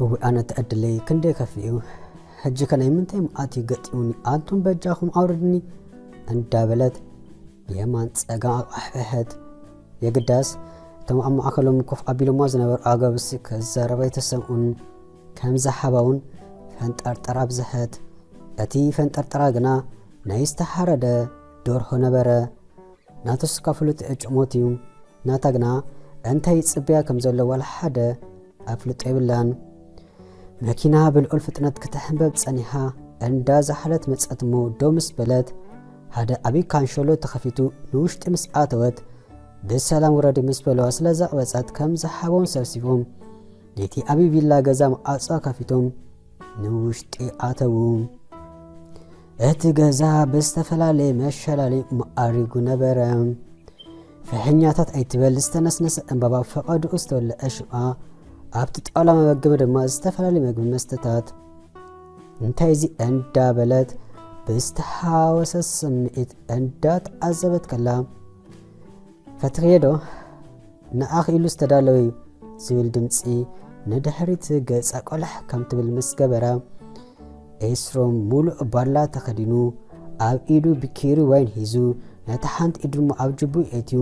እዊ ኣነ ተዕድለይ ክንደይ ከፊ እዩ። ሕጂ ከ ናይ ምንታይ መኣት እዩ ገጢሙኒ? ኣንቱም በጃኹም ኣውርድኒ እንዳበለት የማን ጸጋም ኣቋሕፈሐት። የግዳስ እቶም ኣብ ማእከሎም ኮፍ ኣቢሎሞ ዝነበሩ ኣጋብዝቲ ክዛረባ ኣይተሰምዑን። ከም ዝሓባ እውን ፈንጠርጠራ ኣብዝሐት። እቲ ፈንጠርጠራ ግና ናይ ዝተሓረደ ደርሆ ነበረ። ናቱስ ካብ ፍሉጥ ዕጭ ሞት እዩ። ናታ ግና እንታይ ይጽበያ ከም ዘሎ ዋላ ሓደ ኣፍልጦ የብላን። መኪና ብልዑል ፍጥነት ክትሕንበብ ጸኒሓ እንዳ ዛሓለት መጸት እሞ ደው ምስ በለት ሓደ ዓቢ ካንሸሎ ተኸፊቱ ንውሽጢ ምስ ኣተወት ብሰላም ውረዲ ምስ በለዋ ስለ ዘቕበጸት ከም ዝሓቦም ሰብሲቦም ነቲ ዓቢ ቪላ ገዛ መዓጾ ከፊቶም ንውሽጢ ኣተዉ። እቲ ገዛ ብዝተፈላለየ መሸላሊ መኣሪጉ ነበረ። ፍሕኛታት ኣይትበል ዝተነስነሰ ዕምባባ ፈቐድኡ ዝተወልዐ ሽምዓ ኣብቲ ጣውላ መመገቢ ድማ ዝተፈላለዩ መግቢ መስተታት። እንታይ እዚ እንዳበለት ብዝተሓወሰ ስምዒት እንዳተዓዘበት ከላ ፈትኽዮ ዶ ንኣኺ ኢሉ ዝተዳለወ እዩ ዝብል ድምፂ ንድሕሪት ገፃ ቆላሕ ከም ትብል ምስ ገበራ ኤስሮም ሙሉእ ባላ ተኸዲኑ ኣብ ኢዱ ብኪሪ ዋይን ሒዙ ነታ ሓንቲ ኢዱ ድማ ኣብ ጅቡ የእትዩ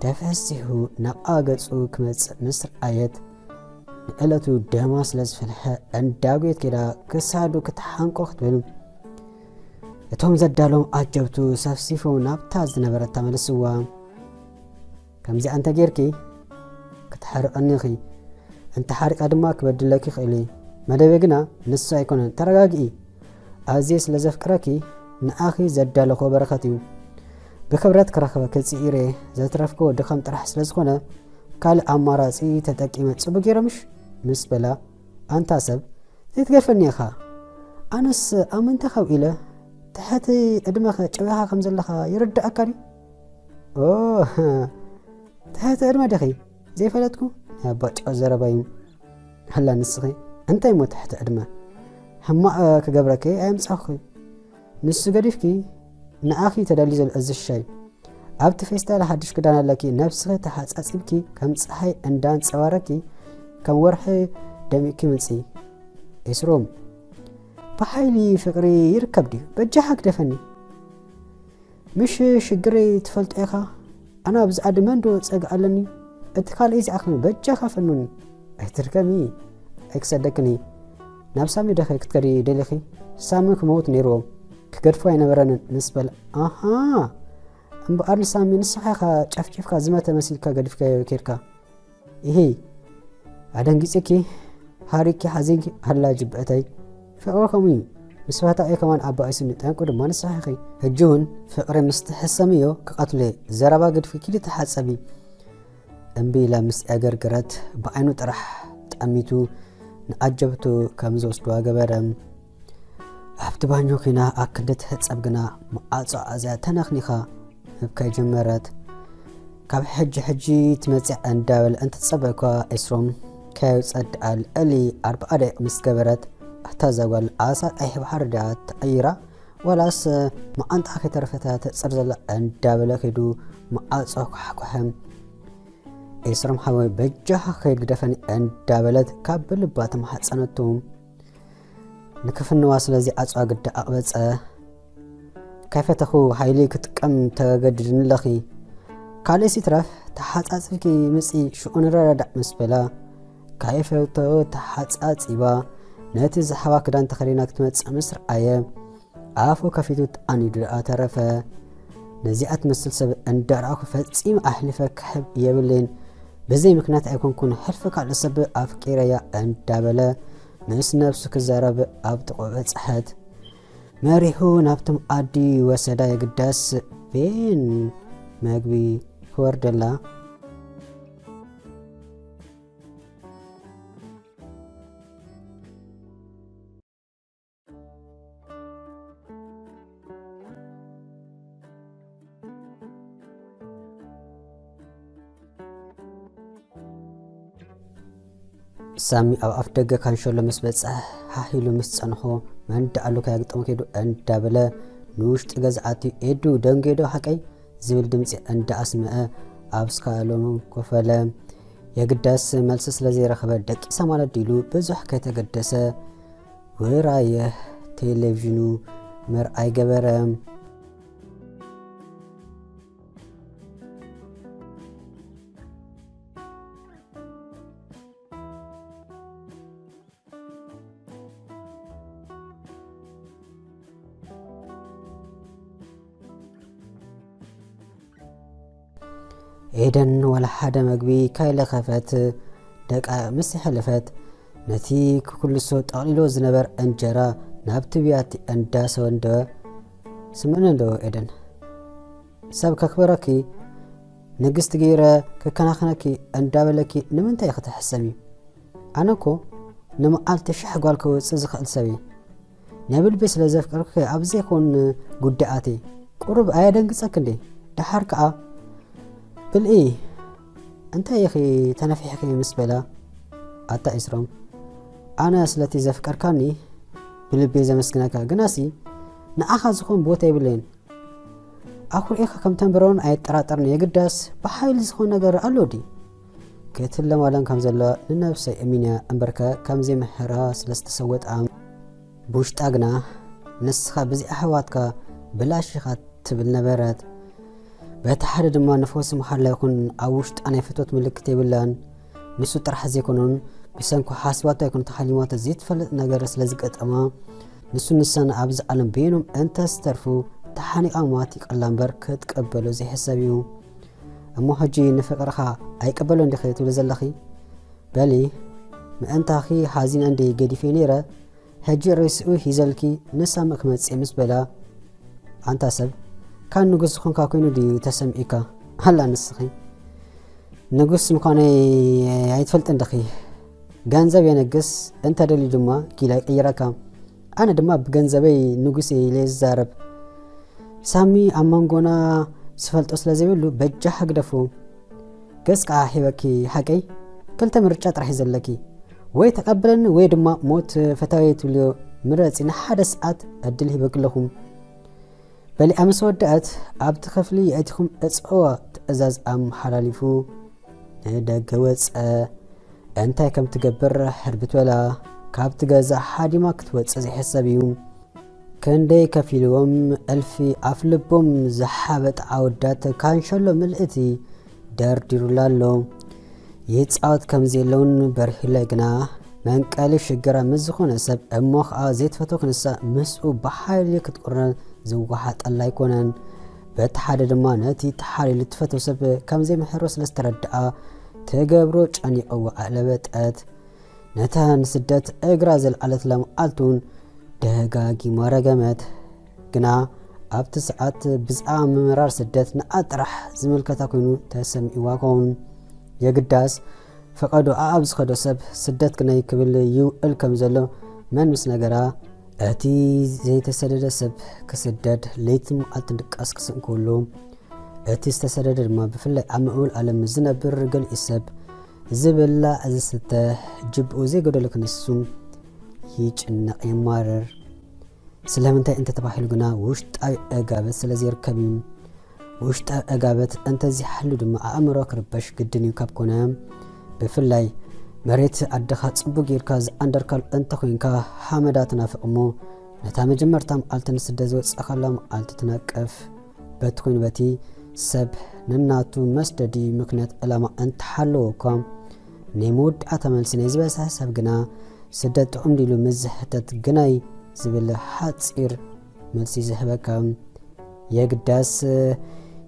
ተፈሲሑ ናብኣ ገፁ ክመፅእ ምስ ረኣየት ንዕለቱ ደማ ስለ ዝፈልሐ እንዳጎየት ከይዳ ክሳዱ ክትሓንቆ ክትብል እቶም ዘዳሎም ኣጀብቱ ሰፍሲፎም ናብታ ዝነበረት ተመልስዋ። ከምዚኣ እንተ ጌርኪ ክትሓርቐኒ ኢኺ፣ እንተ ሓሪቓ ድማ ክበድለኪ ይኽእል እየ። መደበይ ግና ንሱ ኣይኮነን። ተረጋግኢ። ኣዝየ ስለ ዘፍቅረኪ ንኣኺ ዘዳለኹዎ በረኸት እዩ። ብክብረት ክረኽበኪ ጽዒረ ዘትረፍክዎ ድኻም ጥራሕ ስለ ዝኾነ ካልእ ኣማራጺ ተጠቂመ ጽቡቕ ገይረ ምሽ? ምስ በላ ኣንታ ሰብ ዘይትገድፈኒ ኢኻ። ኣነስ ኣብ ምንታይ ካብ ኢለ ትሕቲ ዕድመኸ ጨዊኻ ከም ዘለኻ ይርድኣካ ድዩ? ኦ ትሕቲ ዕድመ ዲኺ ዘይፈለጥኩ? ናይ ኣባ ጨው ዘረባ እዩ። ኣላ ንስኺ እንታይ እሞ ትሕቲ ዕድመ ሕማቕ ክገብረኪ ኣየምጻኹ። ንሱ ገዲፍኪ ንኣኺ ተዳልዩ ዘሎ እዚ ሻይ ኣብቲ ፌስታል ሓድሽ ክዳን ኣለኪ ነብስኺ ተሓጻጺብኪ ከም ጸሓይ እንዳንጸባረኪ ከም ወርሒ ደሚቅኪ ምጺ። ኤስሮም ብሓይሊ ፍቅሪ ይርከብ ድዩ? በጃኻ ግደፈኒ። ምሽ ሽግረይ ትፈልጦ ኢኻ። ኣነ ኣብዚ ዓዲ መን ዶ ጸግዒ ኣለኒ? እቲ ካልእ እዚ ኣኽኒ በጃኻ ፈኑኒ። ኣይትድከሚ። ኣይክሰደክኒ። ናብ ሳሚ ደኸ ክትከዲ ደሊኺ? ሳሚ ክመውት ነይርዎ። ክገድፎ ኣይነበረንን ምስ በለ ኣሃ እምበኣር ንሳሚ ንስኻ ኢኻ ጨፍጭፍካ ዝመተ መሲልካ ገዲፍካዮ ኬድካ። ኢሂ ኣደንጊጽኪ ሃሪኪ ሓዚንኪ ኣላ ጅብእተይ። ፍቕሪ ከምኡ እዩ። ምስ ፈታዊ ከማን ኣባኢሱኒ ጠንቁ ድማ ንስኻ ኢኺ። ሕጂ እውን ፍቕሪ ምስ ትሕሰምዮ ክቐትሎ እየ። ዘረባ ግድፊ ኪዲ ተሓጸቢ። እምቢ ኢላ ምስ ኣገርገረት ብዓይኑ ጥራሕ ጠሚቱ ንዓጀብቱ ከም ዝወስድዋ ገበረ። ኣብቲ ባኞ ኪና ኣብ ክንዲ ትሕጸብ ግና መዓጾ ኣዝያ ተነኽኒኻ ምብካይ ጀመረት። ካብ ሕጂ ሕጂ ትመጽእ እንዳበለ እንትጸበኳ ኤስሮም ከየውጸ ደኣ ልዕሊ ኣርብዓ ደቂቕ ምስ ገበረት ኣታ እዛ ጓል ኣሳ ቀይሕ ባሕሪ ድያ ተቐይራ ዋላስ መዓንጣ ከይተረፈታ ተጽር ዘላ እንዳበለ ከይዱ መዓጾ ኳሕኳሐ። ኤስሮም ሓወይ በጃኻ ከይድ ግደፈኒ እንዳበለት ካብ ብልባ ተማሓጸነቱ። ንክፍንዋ ስለዚ ኣጽዋ ግዳ ኣቕበጸ። ከይፈተኹ ሓይሊ ክጥቀም ተገድድኒ ኣለኺ። ካልእስ ይትረፍ ተሓጻጺብኪ ምጺ ሽዑ ንረዳዳእ ምስ በላ ከይፈተዎ ተሓጻጺባ ነቲ ዝሓባ ክዳን ተኸዲና ክትመጽእ ምስ ረኣየ ኣፉ ከፊቱ ተኣኒዱ ደኣ ተረፈ። ነዚኣ ትመስል ሰብ እንዳረኣኹ ፈጺመ ኣሕሊፈ ክሕብ የብለይን። ብዘይ ምኽንያት ኣይኮንኩን ሕልፊ ካልእ ሰብ ኣፍቂረያ እንዳበለ ምስ ነብሱ ክዛረብ ኣብ ጥቕኡ በጽሐት። መሪሑ ናብቶም ኣዲ ወሰዳ የግዳስ ቤን መግቢ ክወርደላ። ሳሚ ኣብ ኣፍ ደገ ካንሸሎ ምስ በጽሐ፣ ሓሂሉ ምስ ጸንሖ፣ መን ደኣሉ ከየግጥሞ ከይዱ እንዳበለ፣ ንውሽጢ ገዛ ኣትዩ፣ "ኤዱ፣ ደንጉየ ዶ ሓቀይ?" ዝብል ድምጺ እንዳኣስመዐ፣ ኣብ ስካሎኑ ኮፍ በለ። የግዳስ መልሲ ስለ ዘይረኸበ ደቂሳ ማለት ኢሉ ብዙሕ ከይተገደሰ ውራየ ቴሌቪዥኑ ምርኣይ ገበረ። ኤደን ዋላ ሓደ መግቢ ካይለኸፈት ደቃ ምስ የሕለፈት ነቲ ክኩልሶ ጠቕሊሎ ዝነበር እንጀራ ናብቲ ብያቲ እንዳሰወንደ። ስምዕኒ እንዶ ኤደን፣ ሰብ ከክብረኪ ንግስቲ ገይረ ክከናኸነኪ እንዳበለኪ ንምንታይ ክትሕሰሚ? ኣነ እኮ ንመዓልቲ ሽሕ ጓል ከወፅእ ዝኽእል ሰብ እየ። ናይ ብልቢ ስለ ዘፍቅርኪ ኣብ ዘይኮን ጉዳያተይ ቁሩብ ኣየደንግጸክ እንዴ? ደሓር ከኣ ብልኢ እንታይ ኢኺ ተነፊሕኪ ምስ በላ ኣታ ኢስሮም ኣነ ስለቲ ዘፍቀርካኒ ብልቢ ዘመስግነካ ግናሲ ንዓኻ ዝኾን ቦታ የብለይን። ኣኹርኢኻ ከም ተንብሮን ኣየጠራጠርን የግዳስ ብሓይሊ ዝኾን ነገር ኣሎ ድዩ? ክትለማለም ከም ዘሎ ንነብሰይ እሚንያ እምበርከ ከም ዘይምሕራ ስለ ዝተሰወጣ ብውሽጣ ግና ንስኻ ብዚ ኣሕዋትካ ብላሽ ኢኻ ትብል ነበረት። በቲ ሓደ ድማ ንፈውሲ መሓላ ይኹን ኣብ ውሽጣ ናይ ፍትወት ምልክት የብላን። ንሱ ጥራሕ ዘይኮነን ብሰንኩ ሓሲባቶ ኣይኮነ ተሓሊማቶ ዘይትፈልጥ ነገር ስለ ዝገጠማ ንሱ ንሳን ኣብዚ ዓለም በይኖም እንተዝተርፉ ተሓኒቓ ምማት ይቐላ እምበር ክትቀበሎ ዘይሕሰብ እዩ። እሞ ሕጂ ንፍቕርኻ ኣይቀበሎን ዲኺ ትብሊ ዘለኺ? በሊ ምእንታኺ ሓዚነ እንዲ ገዲፈ ነይረ ሕጂ ሬስኡ ሂዘልኪ ንሳመ ክመጽእ ምስ በላ ኣንታ ሰብ ካብ ንጉስ ዝኾንካ ኮይኑ ድዩ ተሰሚዑካ? ኣላ ንስኺ ንጉስ ምዃነይ ኣይትፈልጥን ዲኺ? ገንዘብ የነግስ እንተደልዩ ድማ ጊላ ይቅይረካ። ኣነ ድማ ብገንዘበይ ንጉስ እየ ኢለ ዝዛረብ። ሳሚ ኣብ መንጎና ዝፈልጦ ስለ ዘይብሉ በጃኻ ግደፎ። ገጽ ከኣ ሂበኪ ሓቀይ ክልተ ምርጫ ጥራሕ እዩ ዘለኪ። ወይ ተቐበለኒ ወይ ድማ ሞት ፈታዊ ትብልዮ ምረጺ ንሓደ ሰዓት ዕድል ሂበኪ ኣለኹ። በሊዓ ምስ ወደኣት ኣብቲ ክፍሊ የእቲኹም እጽዕዎ ትእዛዝ ኣመሓላሊፉ ንደገ ወጸ። እንታይ ከም ትገብር ሕርብት በላ። ካብቲ ገዛ ሓዲማ ክትወጽእ ዘይሕሰብ እዩ። ክንደይ ከፊልዎም እልፊ ኣፍ ልቦም ዝሓበጥ ኣወዳት ካንሸሎ ምልእቲ ደርዲሩላ ኣሎ። ይጻወት ከም ዘለውን በርሂላይ ግና መንቀሊ ሽግራ ምስ ዝኾነ ሰብ እሞ ኸኣ ዘይትፈትዎ ክንሳ ምስኡ ብሓይሊ ክትቁርነ ዝወሓጠላ ኣይኮነን። በቲ ሓደ ድማ ነቲ ተሓሊሉ ትፈትዎ ሰብ ከም ዘይምሕሮ ስለ ዝተረድኣ ትገብሮ ጨኒቕዋ ኣለበጠት። ነታ ንስደት እግራ ዘልዓለትላ መዓልቲ እውን ደጋጊማ ረገመት። ግና ኣብቲ ሰዓት ብዛዕባ ምምራር ስደት ንዓ ጥራሕ ዝምልከታ ኮይኑ ተሰሚዕዋ ክኸውን። የግዳስ ፈቐዶ ኣኣብ ዝኸዶ ሰብ ስደት ግናይ ክብል ይውዕል ከም ዘሎ መን ምስ ነገራ? እቲ ዘይተሰደደ ሰብ ክስደድ ለይትን መዓልትን ድቃስ ክስእን ከሎ እቲ ዝተሰደደ ድማ ብፍላይ ኣብ ምዕቡል ዓለም ዝነብር ገሊኡ ሰብ ዝብላዕ ዝስተ ጅብኡ ዘይጎደሎ ክንሱ ይጭነቕ የማርር። ስለምንታይ እንተተባሂሉ ግና ውሽጣዊ ዕጋበት ስለ ዘይርከብ እዩ። ውሽጣዊ ዕጋበት እንተዚሓሉ ድማ ኣእምሮ ክርበሽ ግድን እዩ። ካብ ኮነ ብፍላይ መሬት ኣደኻ ጽቡቅ ጌርካ ዝኣንደርካሉ እንተኾይንካ ሓመዳ ትናፍቕ እሞ ነታ መጀመርታ መዓልቲ ንስደት ዝወጻእካላ መዓልቲ ትነቅፍ። በቲ ኮይኑ በቲ ሰብ ንናቱ መስደዲ ምክንያት ዕላማ እንተሓለዎ እኳ ናይ መወዳእታ መልሲ ናይ ዝበዝሐ ሰብ ግና ስደት ጥዑም ድዩ ኢሉ ምስ ዝሕተት ግናይ ዝብል ሓጺር መልሲ ዝህበካ። የግዳስ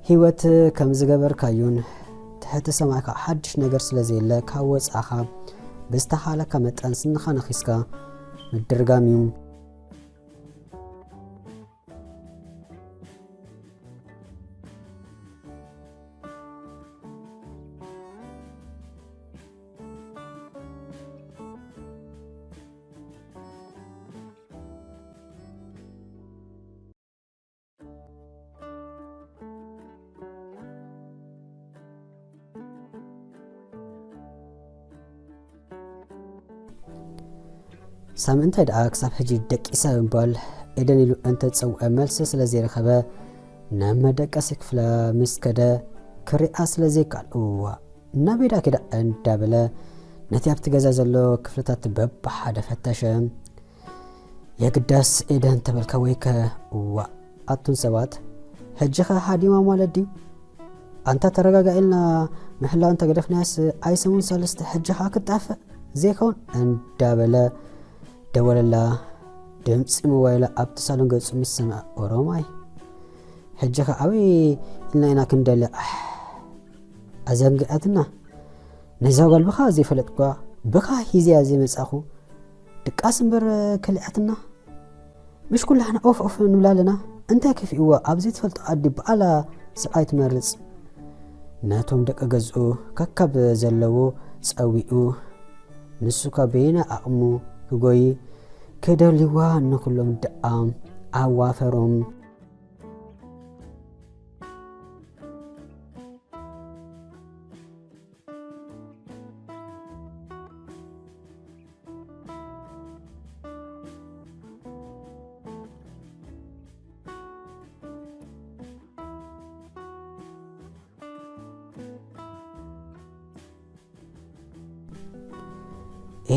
ህይወት ከም ዝገበርካዮን ትሕቲ ሰማይ ከዓ ሓድሽ ነገር ስለ ዘየለ ካብ ወጻእኻ ብዝተኻእለካ መጠን ስንኻ ነኺስካ ምድርጋም እዩ። ሳሚ እንታይ ደኣ ክሳብ ሕጂ ደቂሳ ብምባል ኤደን ኢሉ እንተጸውዐ መልሲ ስለ ዘይረኸበ ናብ መደቀሲ ክፍላ ምስ ከደ ክሪኣ ስለ ዘይከኣል እዋ ናበይ ደኣ ኪዳ እንዳበለ ነቲ ኣብቲ ገዛ ዘሎ ክፍልታት በብሓደ ፈተሸ። የግዳስ ኤደን ተበልካ ወይከ? እዋ፣ ኣቱም ሰባት፣ ሕጂ ኸ ሃዲማ ማለት ድዩ? ኣንታ ተረጋጋ ኢልና ምሕላው እንተገደፍናያስ ኣይሰሙን ሰለስተ ሕጂ ኸኣ ክጣፍእ ዘይከውን እንዳበለ ደወለላ። ድምፂ ሞባይላ ኣብቲ ሳሎን ገጹ ምስ ሰምዐ፣ ኦሮማይ፣ ሕጂ ኸ ኣበይ ኢልና ኢና ክንደሊ? ኣሕ፣ ኣዘንጊዓትና። ነዛ ጓል ብኻ ዘይፈለጥኳ፣ ብኻ ሂዝያ ዘይመጻኹ፣ ድቃስ እምበር ከሊኣትና። ምሽ ኩላህና ኦፍ ኦፍ ንብላ ኣለና። እንታይ ከፊእዋ ኣብ ዘይትፈልጦ ዓዲ በዓላ ሰብኣይ ትመርጽ። ነቶም ደቂ ገዝኡ ከካብ ዘለዎ ጸዊኡ፣ ንሱ ካብ በይነ ዓቕሙ ክጎይ ክደልይዋ ንኹሎም ደኣ ኣዋፈሮም።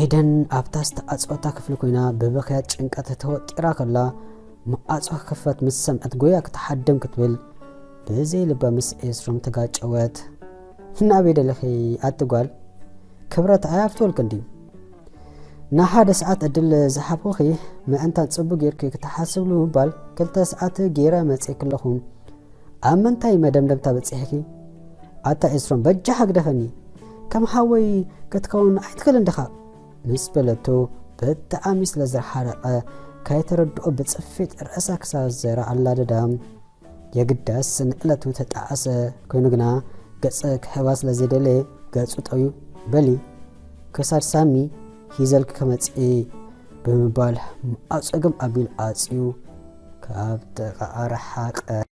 ኤደን ኣብታ ዝተዓጸወታ ክፍሊ ኮይና ብብኽያት ጭንቀት ተወጢራ ከላ፣ መዓጾ ክኽፈት ምስ ሰምዐት ጎያ ክትሓድም ክትብል ብዘይ ልባ ምስ ኤስሮም ተጋጨወት። ናበይ ደለኺ ኣቲ ጓል? ክብረት ኣይኣፍትወልክን ድዩ? ንሓደ ሰዓት ዕድል ዝሃብኹኺ ምእንታን ጽቡቕ ጌርኪ ክትሓስብሉ ምባል ክልተ ሰዓት ገይረ መጺእኪ ኣለኹ። ኣብ ምንታይ መደምደምታ በጺሕኪ? ኣታ ኤስሮም በጃኻ ግደፈኒ። ከም ሓወይ ክትከውን ኣይትኽእልን ዲኻ? ምስ በለቶ ብጣዕሚ ስለ ዝሓረቐ ከይተረድኦ ብጽፊት ርእሳ ክሳብ ዘረኣላ ደዳ። የግዳስ ንዕለቱ ተጣዕሰ ኮይኑ ግና ገጸ ክህባ ስለ ዘይደለየ ገጹ ጠውዩ፣ በሊ ክሳድ ሳሚ ሂዘልኪ ክመጽእ ብምባል መዓጾ ግም ኣቢሉ ዓጽዩ ካብ ጥቓኣ ረሓቐ።